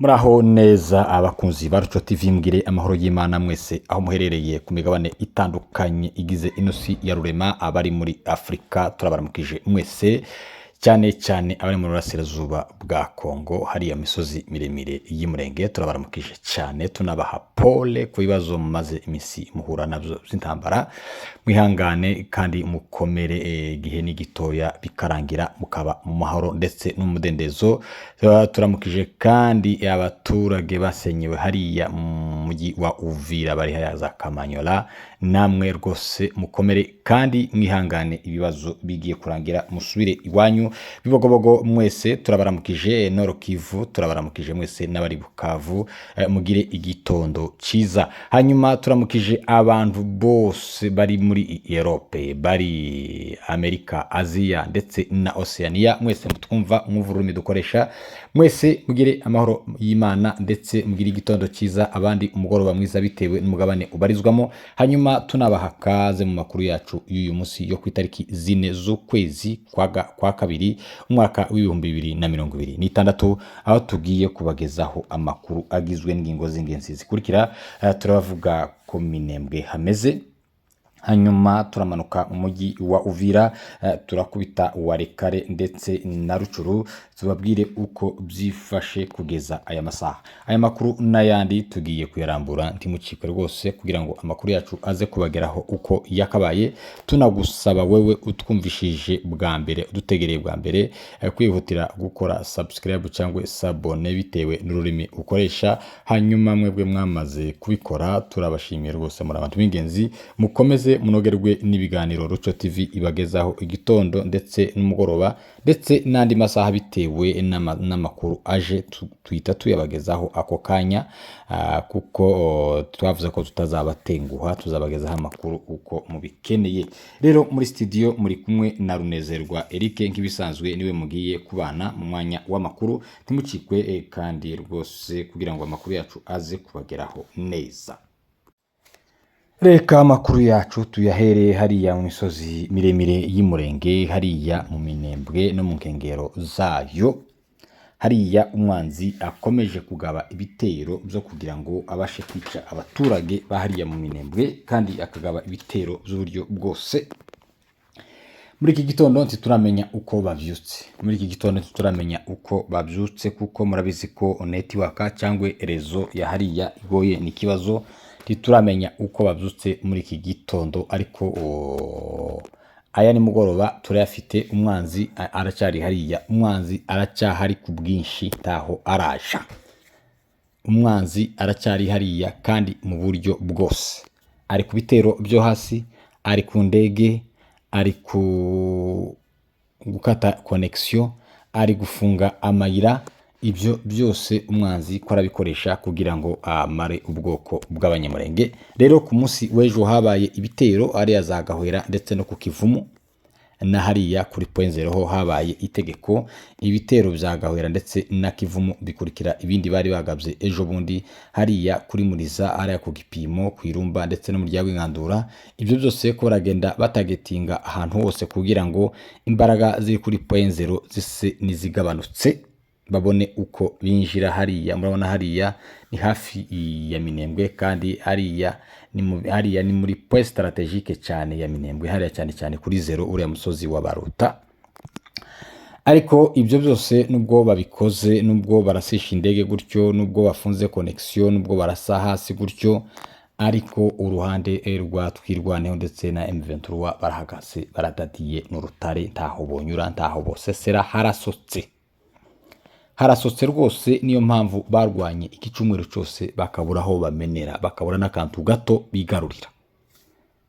Muraho neza abakunzi ba Ruco TV, mbwire amahoro y'Imana mwese aho muherereye ku migabane itandukanye igize ino si ya rurema. Abari muri Afurika turabaramukije mwese, cyane cyane abari mu burasirazuba bwa Kongo, hariya misozi miremire y'Imurenge, turabaramukije cyane, tunabaha pole ku bibazo mumaze iminsi muhura nabyo by'intambara. Mwihangane kandi mukomere, igihe ni gitoya bikarangira mukaba mu mahoro ndetse n'umudendezo. Turamukije kandi abaturage basenyewe hariya mu mujyi wa Uvira, bari hariya za Kamanyola, namwe rwose mukomere kandi mwihangane, ibibazo bigiye kurangira musubire iwanyu. Bibogobogo mwese turabaramukije, Nord Kivu turabaramukije mwese n'abari Bukavu, mugire igitondo cyiza. Hanyuma turamukije abantu bose bari muri Europe, bari Amerika, Aziya ndetse na Oceania, mwese mutwumva, mwumva ururimi dukoresha, mwese mugire amahoro y'Imana ndetse mugire igitondo cyiza, abandi umugoroba mwiza bitewe n'umugabane ubarizwamo. Hanyuma tunabaha kaze mu makuru yacu y'uyu munsi yo ku itariki 4 z'ukwezi kwa kabiri, umwaka w'2026, aho tugiye kubagezaho amakuru agizwe n'ingingo z'ingenzi zikurikira. Turabavuga ko Minembwe hameze, hanyuma turamanuka mu mujyi wa Uvira, turakubita Walikale ndetse na Rutshuru, tubabwire uko byifashe kugeza aya masaha. Aya makuru n'ayandi tugiye kuyarambura, ntimucikwe rwose, kugira ngo amakuru yacu aze kubageraho uko yakabaye. Tunagusaba wewe utwumvishije bwa mbere, udutegereye bwa mbere, kwihutira gukora subscribe cyangwa s'abonner bitewe n'ururimi ukoresha. Hanyuma mwebwe mwamaze kubikora, turabashimiye rwose, muri abantu b'ingenzi. Mukomeze munogerwe n'ibiganiro Ruco TV ibagezaho igitondo ndetse n'umugoroba ndetse n'andi masaha bitewe n'amakuru aje, tuhita tuyabagezaho ako kanya, kuko twavuze ko tutazabatenguha, tuzabagezaho amakuru uko mubikeneye. Rero muri studio muri kumwe na Runezerwa Eric, nk'ibisanzwe niwe mugiye kubana mu mwanya w'amakuru. Ntimucikwe kandi rwose kugira ngo amakuru yacu aze kubageraho neza. Reka amakuru yacu tuyahereye hariya mu misozi miremire y'Imurenge, hariya mu Minembwe no mu nkengero zayo, hariya umwanzi akomeje kugaba ibitero byo kugira ngo abashe kwica abaturage ba hariya mu Minembwe, kandi akagaba ibitero by'uburyo bwose. Muri iki gitondo ntituramenya uko babyutse, muri iki gitondo ntituramenya uko babyutse, kuko murabizi ko network cyangwa réseau ya hariya igoye, ni ikibazo. Ntituramenya uko babyutse muri iki gitondo, ariko aya nimugoroba turayafite. Umwanzi aracyari hariya, umwanzi aracyahari ku bwinshi, ntaho araja. Umwanzi aracyari hariya kandi mu buryo bwose, ari ku bitero byo hasi, ari ku ndege, ari ku gukata connexion, ari gufunga amayira. Ibyo byose umwanzi ko arabikoresha kugira ngo amare ubwoko bw'Abanyamurenge. Rero ku munsi w'ejo habaye ibitero hariya za Gahwera ndetse no ku Kivumu, na hariya kuri Point Zéro ho habaye itegeko. Ibitero bya Gahwera ndetse na Kivumu bikurikira ibindi bari bagabye ejo bundi hariya kuri Muriza, hariya ku Gipimo, ku Irumba ndetse no mu rya Rwinkandura. Ibyo byose ko baragenda batagetinga ahantu hose kugira ngo imbaraga ziri kuri Point Zéro zise n'izigabanutse, babone uko binjira hariya. Murabona hariya ni hafi ya Minembwe, kandi hariya ni muri point stratégique cyane ya Minembwe, hariya cyane cyane kuri zéro, uriya musozi wa Baruta. Ariko ibyo byose nubwo babikoze, nubwo barasisha indege gutyo, nubwo bafunze connexion, nubwo barasa hasi gutyo, ariko uruhande rwa Twirwaneho ndetse na M23 barahagaze, baradadiye n'urutare, ntaho bonyura, ntaho bosesera, harasotse, harasotse rwose. Niyo mpamvu barwanye iki cyumweru cyose bakabura aho bamenera, bakabura n'akantu gato bigarurira.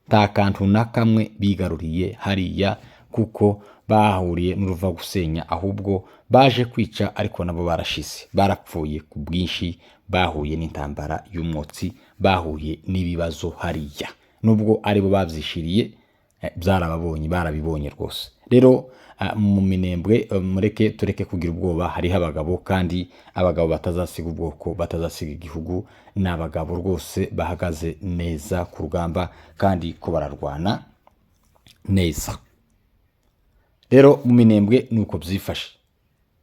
Nta kantu na kamwe bigaruriye hariya, kuko bahuriye n'uruva gusenya, ahubwo baje kwica, ariko nabo barashize, barapfuye ku bwinshi, bahuye n'intambara y'umwotsi, bahuye n'ibibazo hariya, nubwo aribo babyishiriye, byarababonye, barabibonye rwose. Rero mu Minembwe, mureke tureke kugira ubwoba, hariho abagabo, kandi abagabo batazasiga ubwoko, batazasiga igihugu. Ni abagabo rwose bahagaze neza ku rugamba kandi ko bararwana neza. Rero mu Minembwe nuko byifashe,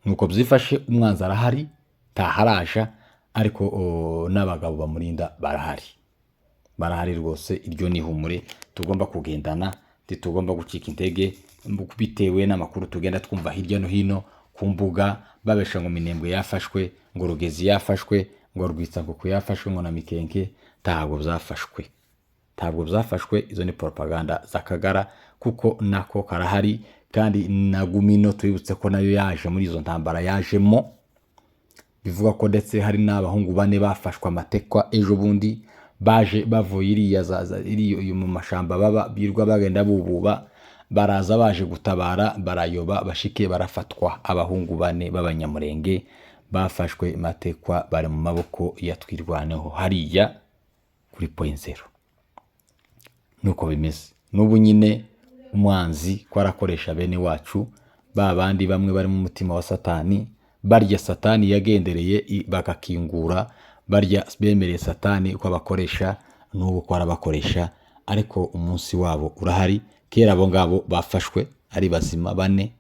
nuko byifashe. Umwanzi arahari, ntaharaja. Ariko n'abagabo bamurinda barahari, barahari rwose. Iryo ni ihumure tugomba kugendana, ntitugomba gucika intege bitewe n'amakuru tugenda twumva hirya no hino ku mbuga, babesha ngo Minembwe yafashwe, ngo Rugezi yafashwe, ngo Rwitsankuku yafashwe, ngo na Mikenke. Ntabwo byafashwe, ntabwo byafashwe. Izo ni propaganda z'akagara, kuko nako karahari. Kandi na Gumino tubibutse ko nayo yaje muri izo ntambara, yajemo. Bivuga ko ndetse hari n'abahungu bane bafashwe amatekwa ejo bundi, baje bavuye iriya iriya mu mashamba baba birirwa bagenda bububa, baraza baje gutabara, barayoba, bashike barafatwa. Abahungu bane b'Abanyamurenge bafashwe matekwa, bari mu maboko ya Twirwaneho hariya kuri Point Zero. Nuko bimeze n'ubu nyine, umwanzi ko arakoresha bene wacu, ba bandi bamwe bari mu mutima wa Satani, barya Satani yagendereye bagakingura, barya bemereye Satani ko abakoresha, n'ubu ko arabakoresha, ariko umunsi wabo urahari. Kera abo ngabo bafashwe ari bazima bane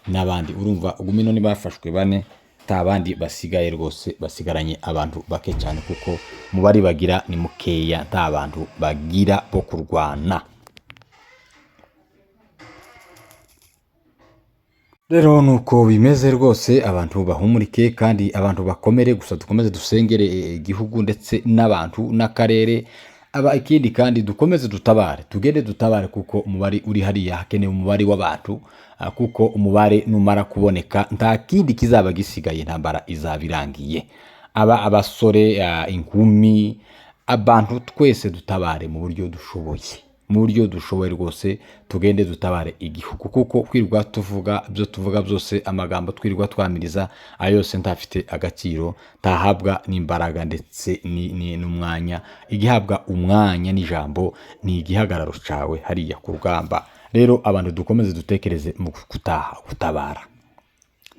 n'abandi, urumva Gumino ntibafashwe bane, nta bandi basigaye rwose, basigaranye abantu bake cyane, kuko umubare bagira ni mukeya, nta bantu bagira bo kurwana. Rero nuko bimeze rwose, abantu bahumurike kandi abantu bakomere, gusa dukomeze dusengere igihugu ndetse n'abantu n'akarere. Aba ikindi kandi dukomeze dutabare, tugende dutabare, kuko umubare uri hariya hakenewe umubare w'abantu, kuko umubare numara kuboneka nta kindi kizaba gisigaye, intambara izaba irangiye. Aba abasore, inkumi, abantu twese dutabare mu buryo dushoboye, mu buryo dushoboye rwose, tugende dutabare igihugu, kuko kwirirwa tuvuga ibyo tuvuga byose, amagambo twirirwa twamiriza ayo yose ntafite agaciro, ntahabwa n'imbaraga ndetse n'umwanya. Igihabwa umwanya n'ijambo ni igihagararo cyawe hariya ku rugamba. Rero abantu dukomeze dutekereze mu gutaha gutabara,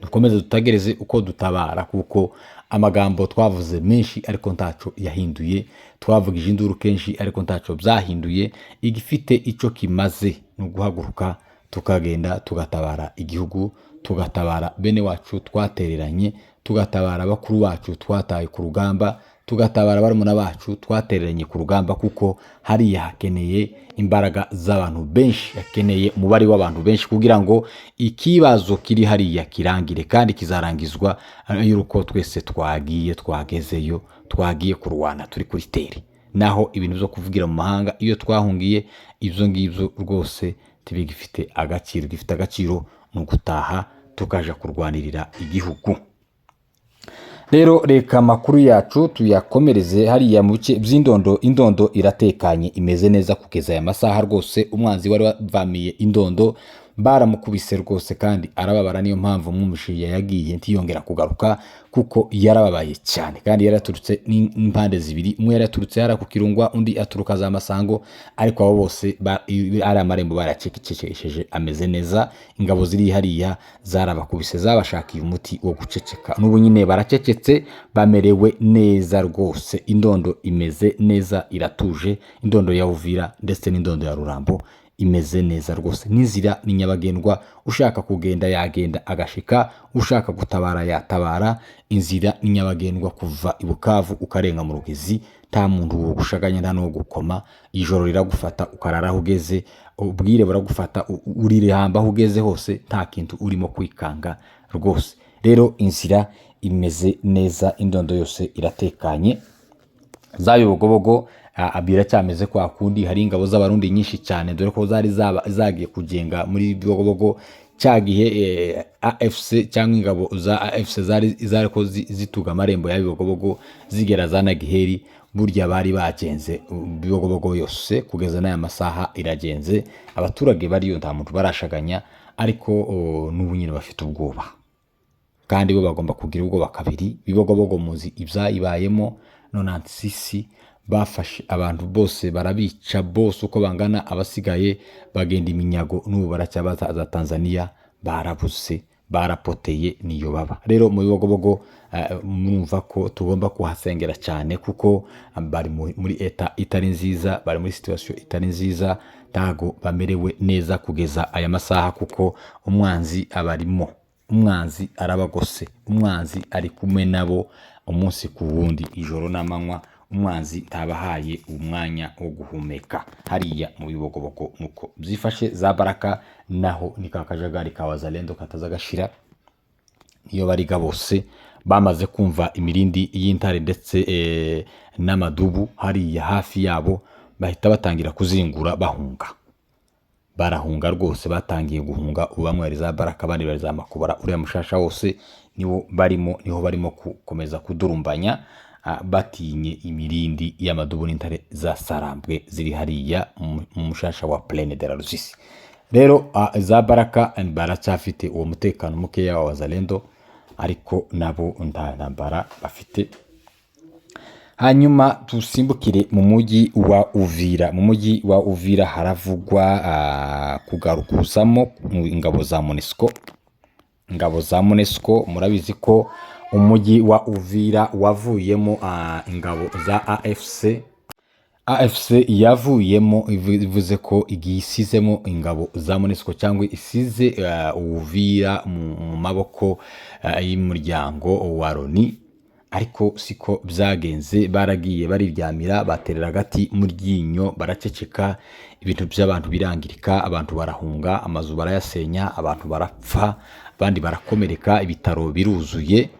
dukomeze tutagereze uko dutabara, kuko amagambo twavuze menshi ariko ntaco yahinduye, twavugije induru kenshi ariko ntaco byahinduye. Igifite ico kimaze ni uguhaguruka tukagenda tugatabara igihugu, tugatabara bene wacu twatereranye, tugatabara bakuru bacu twataye ku rugamba, tugatabara barumuna bacu twatereranye ku rugamba, kuko hariya hakeneye imbaraga z'abantu benshi, hakeneye umubare w'abantu benshi kugira ngo ikibazo kiri hariya kirangire, kandi kizarangizwa y'uko twese twagiye, twagezeyo, twagiye kurwana turi kuri tere. Naho ibintu byo kuvugira mu mahanga iyo twahungiye, ibyo ngibyo rwose ntibigifite agaciro. Gifite agaciro ni ugutaha tukaja kurwanirira igihugu. Rero reka amakuru yacu tuyakomereze hariya mu bice by'Indondo. Indondo iratekanye, imeze neza kugeza aya masaha rwose. Umwanzi wari wavamiye Indondo baramukubise rwose kandi arababara, niyo mpamvu mwumushiya yagiye ntiyongera kugaruka, kuko yarababaye cyane. Kandi yaraturutse n'impande zibiri, umwe yaraturutse hariya ku Kirungwa, undi aturuka za Masango, ariko abo bose ari amarembo baracecekesheje, ameze neza. Ingabo ziri hariya zarabakubise, zabashakiye umuti wo guceceka, n'ubu nyine baracecetse, bamerewe neza rwose. Indondo imeze neza, iratuje. Indondo ya Uvira ndetse n'indondo ya Rurambo imeze neza rwose, n'inzira ni nyabagendwa, ushaka kugenda yagenda agashika, ushaka gutabara yatabara. Inzira ni nyabagendwa kuva i Bukavu ukarenga mu Rugezi, nta muntu wogushaganya, nta n'uwo gukoma. Ijoro riragufata ukarara aho ugeze, ubwire buragufata uririhamba aho ugeze hose, nta kintu urimo kwikanga rwose. Rero inzira imeze neza, Indondo yose iratekanye. Za Bibogobogo biracyameze kwa kundi, hari ingabo z'Abarundi nyinshi cyane, dore ko zari zagiye kugenga muri Bibogobogo cya gihe AFC cyangwa ingabo za AFC zari ko zituga amarembo ya Bibogobogo zigera za Nagiheri. Burya bari bagenze Bibogobogo yose, kugeza n'aya masaha iragenze. Abaturage bariyo nta muntu barashaganya, ariko n'ubu nyine bafite ubwoba, kandi bo bagomba kugira ubwoba kabiri. Bibogobogo muzi ibyayibayemo, nonante-six bafashe abantu bose barabica bose uko bangana, abasigaye bagenda iminyago, n'ubu baracyabaza za Tanzania, barabuze, barapoteye, niyo baba. Rero mu Bibogobogo murumva ko tugomba kuhasengera cyane, kuko bari muri eta itari nziza, bari muri situation itari nziza, ntago bamerewe neza kugeza aya masaha, kuko umwanzi abarimo, umwanzi arabagose, umwanzi ari kumwe nabo, Umunsi ku wundi, ijoro n'amanywa, umwanzi ntabahaye umwanya wo guhumeka hariya mu Bibogobogo. Nuko byifashe. Za Baraka naho ni ka kajagari ka Wazalendo kataza gashira. Niyo bariga bose bamaze kumva imirindi y'intare ndetse n'amadubu hariya hafi yabo, bahita batangira kuzingura bahunga. Barahunga rwose, batangiye guhunga ubu. Bamwe bari za Baraka, abandi bari za Makubara. Uriya mushasha wose niwo barimo, niho barimo gukomeza kudurumbanya, batinye imirindi y'amadubu n'intare za Sarambwe ziri hariya mu mushasha wa Plaine de la Rusizi. Rero za Baraka baracyafite uwo mutekano mukeya wa Wazalendo, ariko nabo nta ntambara bafite. Hanyuma dusimbukire mu mujyi wa Uvira. Mu mujyi wa Uvira haravugwa kugarukuzamo ingabo za MONUSCO. Ingabo za MONUSCO, murabizi ko umujyi wa Uvira wavuyemo ingabo za AFC. AFC yavuyemo, ivuze ko igiye isizemo ingabo za MONUSCO, cyangwa isize Uvira mu maboko y'umuryango wa Loni. Ariko siko byagenze, baragiye bariryamira, baterera agati mu ryinyo, baraceceka, ibintu by'abantu birangirika, abantu barahunga, amazu barayasenya, abantu barapfa, abandi barakomereka, ibitaro biruzuye,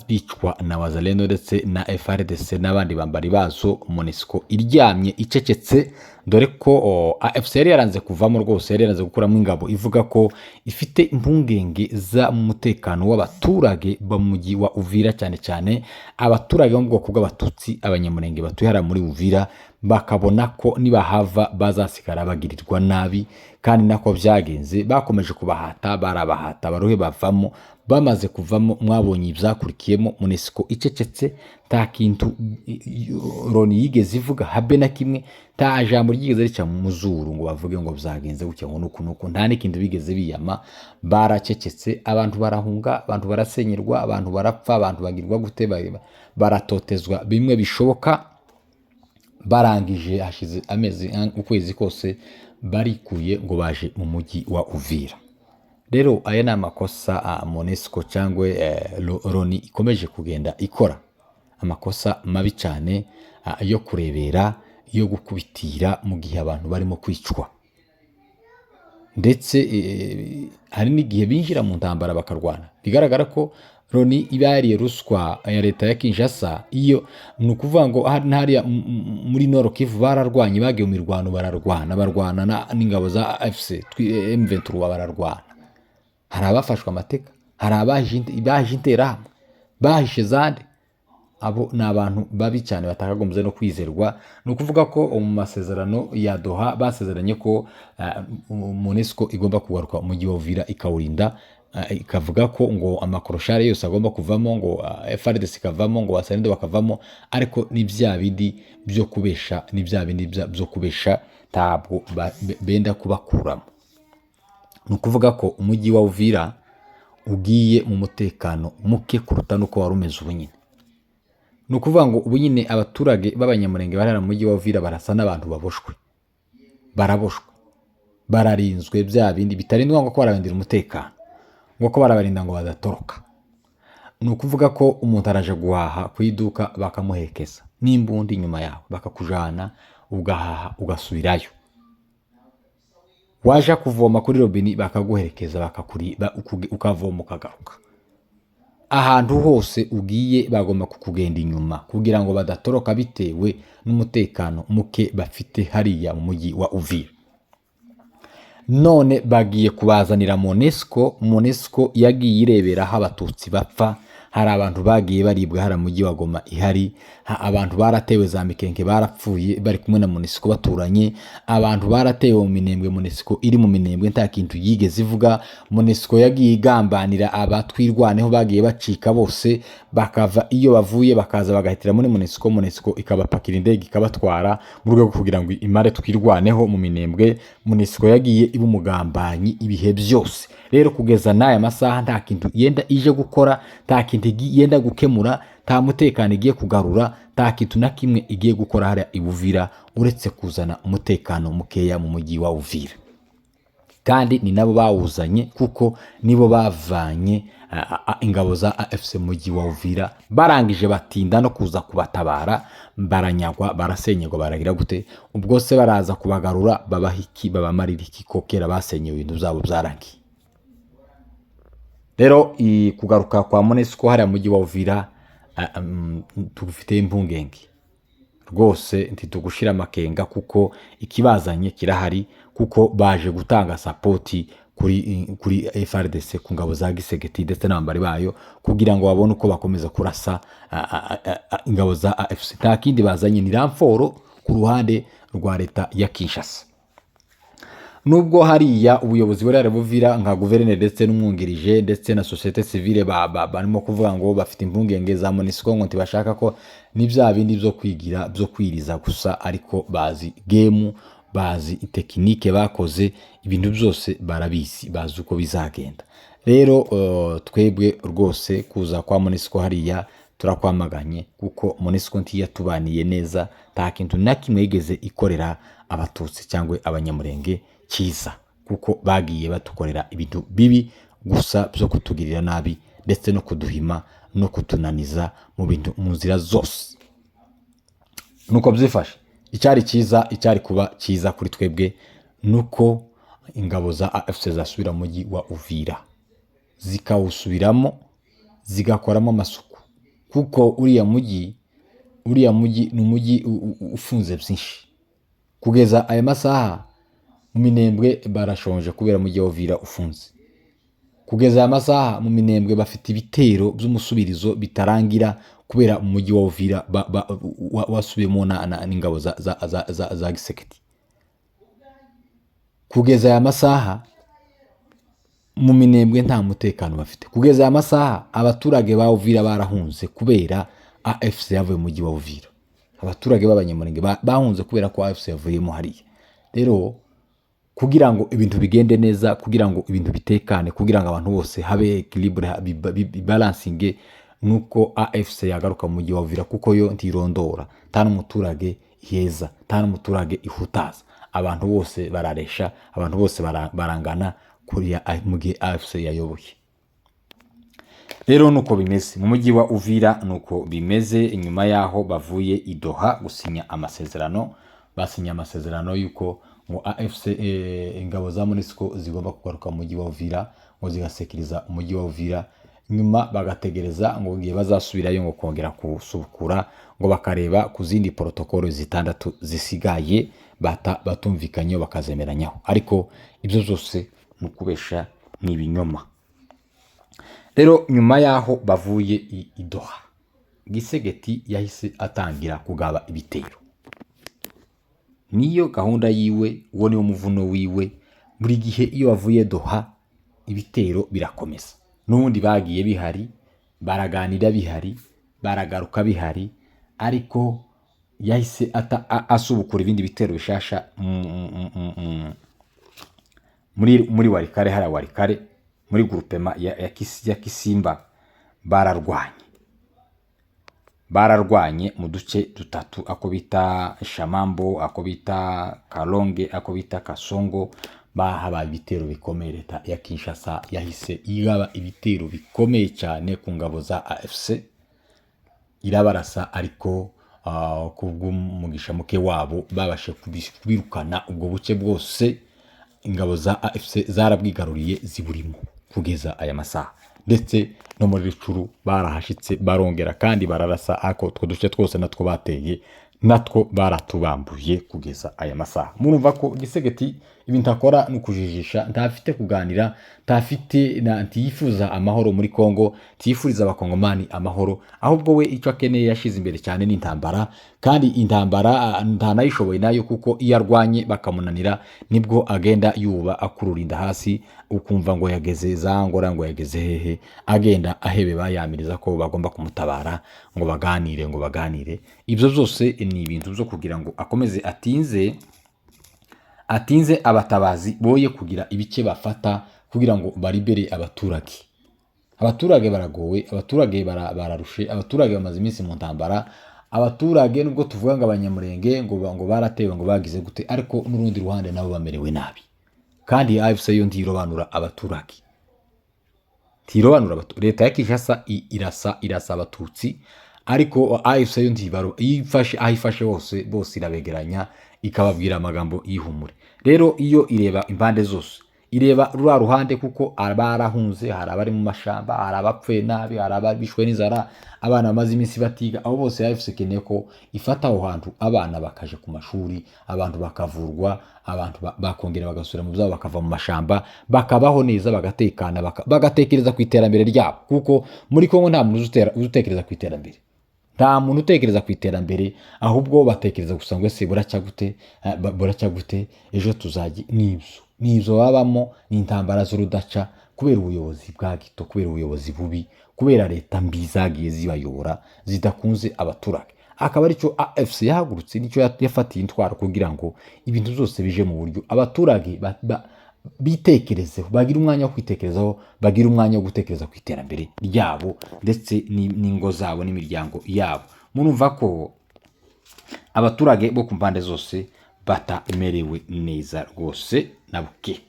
bicwa na Wazalendo ndetse na FARDC n'abandi bambari bazo. MONUSCO iryamye icecetse, dore ko AFC yari yaranze kuvamo rwose, yari yaranze gukuramo ingabo, ivuga ko ifite impungenge z'umutekano w'abaturage bo mu mujyi wa Uvira, cyane cyane abaturage bo mu bwoko bw'Abatutsi, Abanyamurenge batuye hariya muri Uvira, bakabona ko nibahava bazasigara bagirirwa nabi. Kandi nako byagenze, bakomeje kubahata, barabahata baruhe bavamo. Bamaze kuvamo, mwabonye ibyakurikiyemo. MONUSCO icecetse, nta kintu Loni yigeze ivuga habe na kimwe, nta jambo ryigeze rica mu muzuru ngo bavuge ngo byagenze gutya, ngo nuku nuku, nta n'ikintu bigeze biyama. Baracecetse, abantu barahunga, abantu barasenyerwa, abantu barapfa, abantu bagirwa gute, baratotezwa bimwe bishoboka. Barangije, hashize amezi, ukwezi kose, barikuye ngo baje mu mujyi wa Uvira. Rero aya ni amakosa MONUSCO cyangwa Loni ikomeje kugenda ikora, amakosa mabi cyane yo kurebera, yo gukubitira mu gihe abantu barimo kwicwa. Ndetse hari n'igihe binjira mu ntambara bakarwana, bigaragara ko Loni iba yariye ruswa ya leta ya Kinshasa. Iyo ni ukuvuga ngo hariya muri Nord Kivu bararwanye, bagiye mu mirwano, bararwana, barwana n'ingabo za AFC M23, bararwana. Hari abafashwe amateka, hari abahishe Interahamwe, bahishe zande. Abo ni abantu babi cyane batakagombye no kwizerwa. Ni ukuvuga ko mu masezerano ya Doha basezeranye ko MONUSCO igomba kugaruka umujyi wa Uvira ikawurinda, ikavuga ko ngo amakoroshare yose agomba kuvamo, ngo FARDC ikavamo, ngo Wazalendo bakavamo. Ariko ni bya bindi byo kubesha, ni bya bindi byo kubesha, ntabwo benda kubakuramo. Ni ukuvuga ko umujyi wa Uvira ugiye mu mutekano muke kuruta n'uko wari umeze ubu nyine. Ni ukuvuga ngo ubu nyine abaturage b'Abanyamurenge bari mu mujyi wa Uvira barasa n'abantu baboshwe, baraboshwe, bararinzwe bya bindi bitarindwa ngo ko barabindira umutekano, ngo ko barabarinda ngo badatoroka. Ni ukuvuga ko umuntu araje guhaha ku iduka, bakamuhekeza n'imbunda inyuma yawe, bakakujana, ugahaha, ugasubirayo. Waje kuvoma kuri robine, bakaguherekeza, ukavoma, ukagaruka. Ahantu hose ugiye bagomba kukugenda inyuma kugira ngo badatoroka, bitewe n'umutekano muke bafite hariya mu mujyi wa Uvira. None bagiye kubazanira MONUSCO. MONUSCO yagiye irebera aho Abatutsi bapfa. Hari abantu bagiye baribwa hariya mu mujyi wa Goma ihari, abantu baratewe za Mikenke, barapfuye bari kumwe na MONUSCO baturanye. Abantu baratewe mu Minembwe, MONUSCO iri mu Minembwe, nta kintu yigeze ivuga. MONUSCO yagiye igambanira abatwirwaneho, bagiye bacika bose, bakava iyo bavuye bakaza bagahitira muri MONUSCO, MONUSCO ikabapakira indege ikabatwara mu rwego kugira ngo imare Twirwaneho mu Minembwe. MONUSCO yagiye iba umugambanyi ibihe byose. Rero kugeza n'aya masaha nta kintu yenda ije gukora, nta kintu yenda gukemura, nta mutekano igiye kugarura, nta kintu na kimwe igiye gukora hariya i Uvira uretse kuzana umutekano mukeya mu mujyi wa Uvira. Kandi ni nabo bawuzanye, kuko nibo bavanye ingabo za AFC mu mujyi wa Uvira, barangije batinda no kuza kubatabara, baranyagwa, barasenyerwa, baragira gute? Ubwo se baraza kubagarura babaha iki, babamarira iki, ko kera basenyewe ibintu byabo byarangiye? Rero kugaruka kwa MONUSCO hariya mu mujyi wa Uvira, tugufite impungenge rwose, ntitugushira amakenga, kuko ikibazanye kirahari, kuko baje gutanga support kuri FARDC, ku ngabo za Tshisekedi ndetse n'abambari bayo, kugira ngo babone uko bakomeza kurasa ingabo za AFC. Nta kindi bazanye, ni renfort ku ruhande rwa leta ya Kinshasa. Nubwo hariya ubuyobozi buri Buvira nka guverineri ndetse n'umwungirije ndetse na société civile barimo kuvuga ngo bafite impungenge za MONUSCO, ngo ntibashaka ko, ni bya bindi byo kwigira, byo kwiriza gusa, ariko bazi game, bazi technique bakoze, ibintu byose barabizi, bazi uko bizagenda. Rero twebwe rwose kuza kwa MONUSCO hariya turakwamaganye, kuko MONUSCO ntiyatubaniye neza, nta kintu na kimwe yigeze ikorera Abatutsi cyangwa Abanyamurenge cyiza, kuko bagiye batukorera ibintu bibi gusa byo kutugirira nabi ndetse no kuduhima no kutunaniza mu bintu, mu nzira zose. Nuko byifashe. Icyari cyiza, icyari kuba cyiza kuri twebwe, nuko ingabo za AFC zasubira mu mujyi wa Uvira, zikawusubiramo, zigakoramo amasuku, kuko uriya mujyi ni umujyi ufunze byinshi. Kugeza aya masaha mu Minembwe barashonje kubera umujyi wa Uvira ufunze. Kugeza aya masaha mu Minembwe bafite ibitero by'umusubirizo bitarangira, kubera umujyi wa Uvira wasubiyemo n'ingabo za Tshisekedi. Kugeza aya masaha mu Minembwe nta mutekano bafite. Kugeza aya masaha abaturage ba Uvira barahunze kubera AFC yavuye mu mujyi wa Uvira. Abaturage b'Abanyamurenge bahunze kubera ko AFC yavuyemo hariya. Rero kugira ngo ibintu bigende neza, kugira ngo ibintu bitekane, kugira ngo abantu bose habe équilibre, balancinge, nuko AFC yagaruka mu mujyi wa Uvira, kuko yo ntirondora, nta n'umuturage iheza, nta n'umuturage ihutaza, abantu bose bararesha, abantu bose barangana kuriya mu gihe AFC yayoboye. Rero nuko bimeze mu mujyi wa Uvira, nuko bimeze nyuma y'aho bavuye i Doha gusinya amasezerano. Basinye amasezerano y'uko ngo AFC, ingabo za MONUSCO zigomba kugaruka mu mujyi wa Uvira, ngo zigasekiriza umujyi wa Uvira, nyuma bagategereza ngo igihe bazasubirayo ngo kongera gusubukura, ngo bakareba ku zindi protocole zitandatu zisigaye batumvikanyeho, bakazemeranyaho. Ariko ibyo byose ni ukubesha, ni ibinyoma. Rero nyuma y'aho bavuye i Doha, Tshisekedi yahise atangira kugaba ibitero. Niyo gahunda yiwe, uwo niwo muvuno wiwe. Buri gihe iyo bavuye Doha ibitero birakomeza. N'ubundi bagiye bihari, baraganira bihari, baragaruka bihari, ariko yahise asubukura ibindi bitero bishasha muri Walikale. Hariya Walikale muri groupement ya Kisimba bararwanye mu duce dutatu, ako bita Shamambo, ako bita Kalonge, ako bita Kasongo. Bahabaye ibitero bikomeye. Leta ya Kinshasa yahise igaba ibitero bikomeye cyane ku ngabo za AFC, irabarasa, ariko kubw'umugisha muke wabo babashe kubirukana. Ubwo buce bwose ingabo za AFC zarabwigaruriye, ziburimo kugeza aya masaha. Ndetse no muri Rutshuru barahashitse, barongera kandi bararasa, ariko utwo duce twose natwo bateye, natwo baratubambuye kugeza aya masaha. Murumva ko Tshisekedi ibintu akora ni ukujijisha, ntafite kuganira, ntafite ntiyifuza amahoro muri Kongo, ntiyifuriza Abakongomani amahoro. Ahubwo we icyo akeneye, yashize imbere cyane, ni intambara, kandi intambara ntanayishoboye nayo, kuko iyo arwanye bakamunanira nibwo agenda yuba akurura inda hasi, ukumva ngo yageze za Ngora, ngo yageze hehe, agenda ahebe bayamiriza ko bagomba kumutabara, ngo baganire, ngo baganire. Ibyo byose ni ibintu byo kugira ngo akomeze atinze abatabazi, boye kugira ibice bafata kugira ngo baribere abaturage. Abaturage baragowe, abaturage bararushe, abaturage bamaze iminsi mu ntambara. Abaturage, nubwo tuvuga ngo Abanyamurenge ngo baratewe, ngo bagize gute, ariko n'urundi ruhande nabo bamerewe nabi, kandi AFC yo ntirobanura abaturage. Ntirobanura leta ya Kinshasa irasa abatutsi, ariko AFC yo iyo ifashe aho ifashe hose bose irabegeranya, ikababwira amagambo y'ihumure. Rero iyo ireba impande zose, ireba ruriya ruhande kuko abarahunze, hari abari mu mashamba, hari abapfuye nabi, hari ababishwe n'inzara, abana bamaze iminsi batiga, abo bose AFC ikeneye ko ifata aho hantu, abana bakaja ku mashuri, abantu bakavurwa, abantu bakongera bagasubira mu byabo, bakava mu mashamba, bakabaho neza, bagatekana, bagatekereza ku iterambere ryabo. Kuko muri Kongo nta muntu utekereza ku iterambere, nta muntu utekereza ku iterambere, ahubwo batekereza gusa ngo ese buracya gute, buracya gute, ejo tuzajya. Nibyo babamo, ni intambara z'urudaca kubera ubuyobozi bwa gito, kubera ubuyobozi bubi, kubera leta mbi zagiye zibayobora zidakunze abaturage. Akaba aricyo AFC yahagurutse, nicyo yafatiye intwaro kugira ngo ibintu byose bije mu buryo, abaturage bitekerezeho, bagire umwanya wo kwitekerezaho, bagire umwanya wo gutekereza ku iterambere ryabo ndetse n'ingo zabo n'imiryango yabo. Murumva ko abaturage bo ku mpande zose batamerewe neza rwose na buke.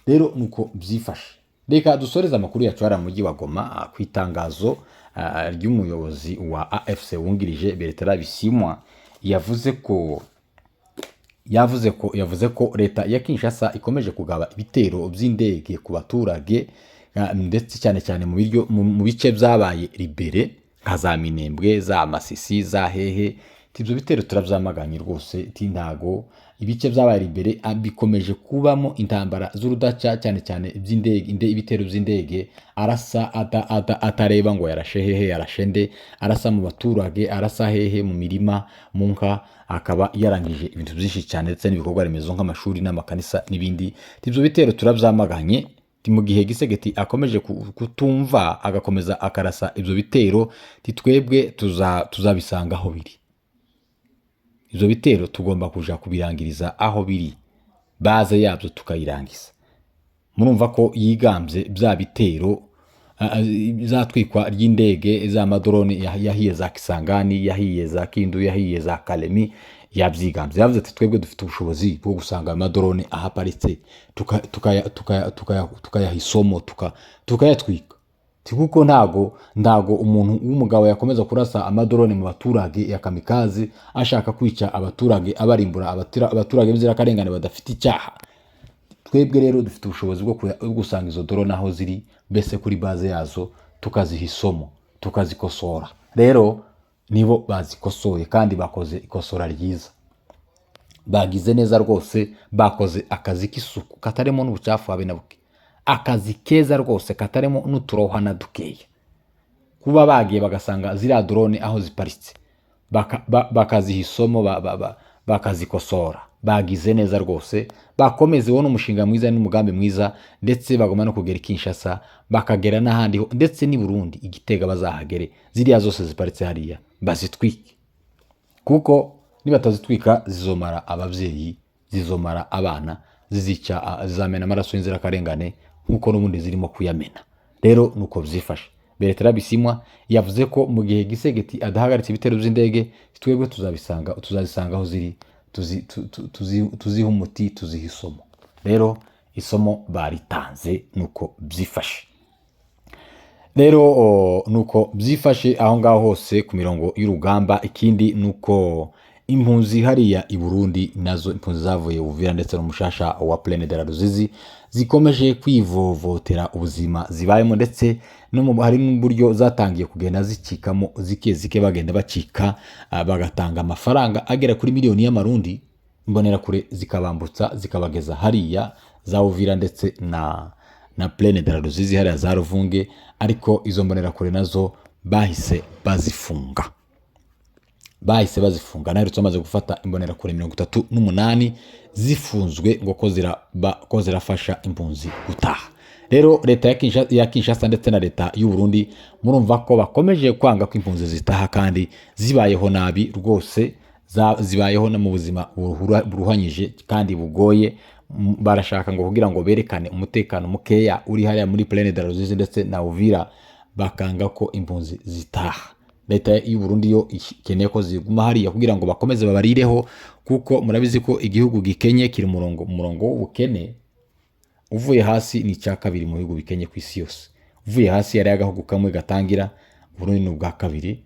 Rero nuko byifashe. Reka dusoreze amakuru yacu hariya mu mujyi wa Goma, ku itangazo ry'umuyobozi wa AFC wungirije Bertrand Bisimwa. Yavuze ko leta ya Kinshasa ikomeje kugaba ibitero by'indege ku baturage, ndetse cyane cyane mu bice byabaye libéré nka za Minembwe, za Masisi, za hehe. Ibyo bitero turabyamaganye rwose. Ti ntago ibice byabaye libéré bikomeje kubamo intambara z'urudaca, cyane cyane iby'indege, ibitero by'indege arasa atareba ngo yarashe hehe, yarashe nde, arasa mu baturage, arasa hehe, mu mirima, mu nka, akaba yarangije ibintu byinshi cyane ndetse n'ibikorwa remezo nk'amashuri n'amakanisa n'ibindi. Ibyo bitero turabyamaganye. Mu gihe Tshisekedi akomeje kutumva, agakomeza akarasa ibyo bitero, twebwe tuzabisanga aho biri. Ibyo bitero tugomba kuja kubirangiriza aho biri, base yabyo tukayirangiza. Murumva ko yigambye bya bitero, zatwikwa ry'indege z'amadrone yahiye za Kisangani, yahiye za Kindu, yahiye za Kalemi. Yabyigambye, yavuze ati twebwe dufite ubushobozi bwo gusanga amadrone aho aparitse, tukayaha isomo, tukayatwika. Kuko ntago umuntu w'umugabo yakomeza kurasa amadrone mu baturage ya kamikaze, ashaka kwica abaturage, abarimbura abaturage b'inzirakarengane badafite icyaha. Twebwe rero dufite ubushobozi bwo gusanga izo drone aho ziri, mbese kuri base yazo, tukaziha isomo, tukazikosora. Rero nibo bazikosoye kandi bakoze ikosora ryiza, bagize neza rwose, bakoze akazi k'isuku katarimo n'ubucafu habe na buke, akazi keza rwose katarimo n'uturohwa na dukeya. Kuba bagiye bagasanga ziriya drone aho ziparitse, bakaziha isomo, bakazikosora, bagize neza rwose. Bakomeze, wo n'umushinga mwiza n'umugambi mwiza, ndetse bagomba no kugera i Kinshasa, bakagera n'ahandi ndetse n'i Burundi, i Gitega bazahagere, ziriya zose ziparitse hariya bazitwike, kuko nibatazitwika zizomara ababyeyi, zizomara abana, zizica, zizamena amaraso y'inzirakarengane nk'uko n'ubundi zirimo kuyamena. Rero nuko byifashe. Bertrand Bisimwa yavuze ko mu gihe Tshisekedi adahagaritse ibitero by'indege, twebwe tuzabisanga, tuzazisanga aho ziri, tuziha umuti, tuziha isomo. Rero isomo baritanze, nuko byifashe. Rero nuko byifashe aho ngaho hose ku mirongo y'urugamba. Ikindi nuko impunzi hariya i Burundi nazo, impunzi zavuye Uvira ndetse n'umushasha wa Plaine de la Ruzizi, zikomeje kwivovotera ubuzima zibayemo, ndetse no hari n'uburyo zatangiye kugenda zicikamo zike zike, bagenda bacika, bagatanga amafaranga agera kuri miliyoni y'amarundi, imbonerakure zikabambutsa zikabageza hariya za Uvira ndetse na Plaine de la Ruzizi, hariya za Ruvunge. Ariko izo mbonerakure nazo bahise bazifunga, bahise bazifunga. Naherutse bamaze gufata imbonerakure 38 zifunzwe ngo ko zirafasha impunzi gutaha. Rero leta ya Kinshasa ndetse na leta y'u Burundi, murumva ko bakomeje kwanga ko impunzi zitaha, kandi zibayeho nabi rwose, zibayeho no mu buzima buruhanyije kandi bugoye. Barashaka ngo kugira ngo berekane umutekano mukeya uri hariya muri Plaine de la Ruzizi ndetse na Uvira, bakanga ko impunzi zitaha. Leta y'u Burundi yo ikeneye ko ziguma hariya kugira ngo bakomeze babarireho, kuko murabizi ko igihugu gikenye kiri mu murongo w'ubukene uvuye hasi ni icya kabiri mu bihugu bikenye ku isi yose. Uvuye hasi hariho agahugu kamwe gatangira. Burundi ni ubwa kabiri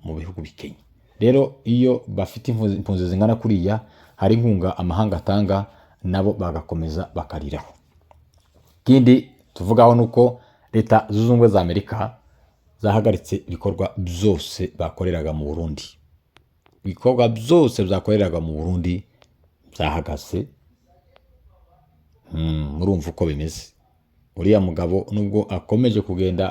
mu bihugu bikenye. Rero iyo bafite impunzi zingana kuriya, hari inkunga amahanga atanga, nabo bagakomeza bakariraho. Ikindi tuvugaho ni uko Leta Zunze Ubumwe za Amerika zahagaritse ibikorwa byose bakoreraga mu Burundi. Ibikorwa byose byakoreraga mu Burundi byahagaze. Murumva uko bimeze. Uriya mugabo, nubwo akomeje kugenda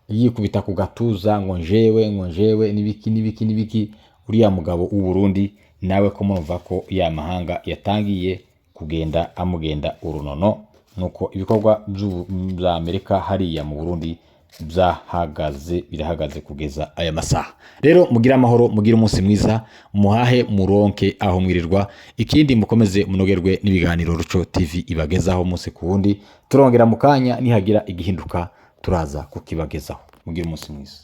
yikubita ku gatuza ngo njewe, ngo njewe n'ibiki n'ibiki n'ibiki, uriya mugabo w'u Burundi nawe ko murumva ko ya mahanga yatangiye kugenda amugenda urunono, nuko ibikorwa bya Amerika hariya mu Burundi byahagaze, birahagaze kugeza aya masaha. Rero mugire amahoro, mugire umunsi mwiza, muhahe muronke aho mwirirwa. Ikindi, mukomeze munogerwe n'ibiganiro Ruco TV ibagezaho umunsi ku wundi. Turongera mu kanya, nihagira igihinduka turaza kukibagezaho. Mugire umunsi mwiza.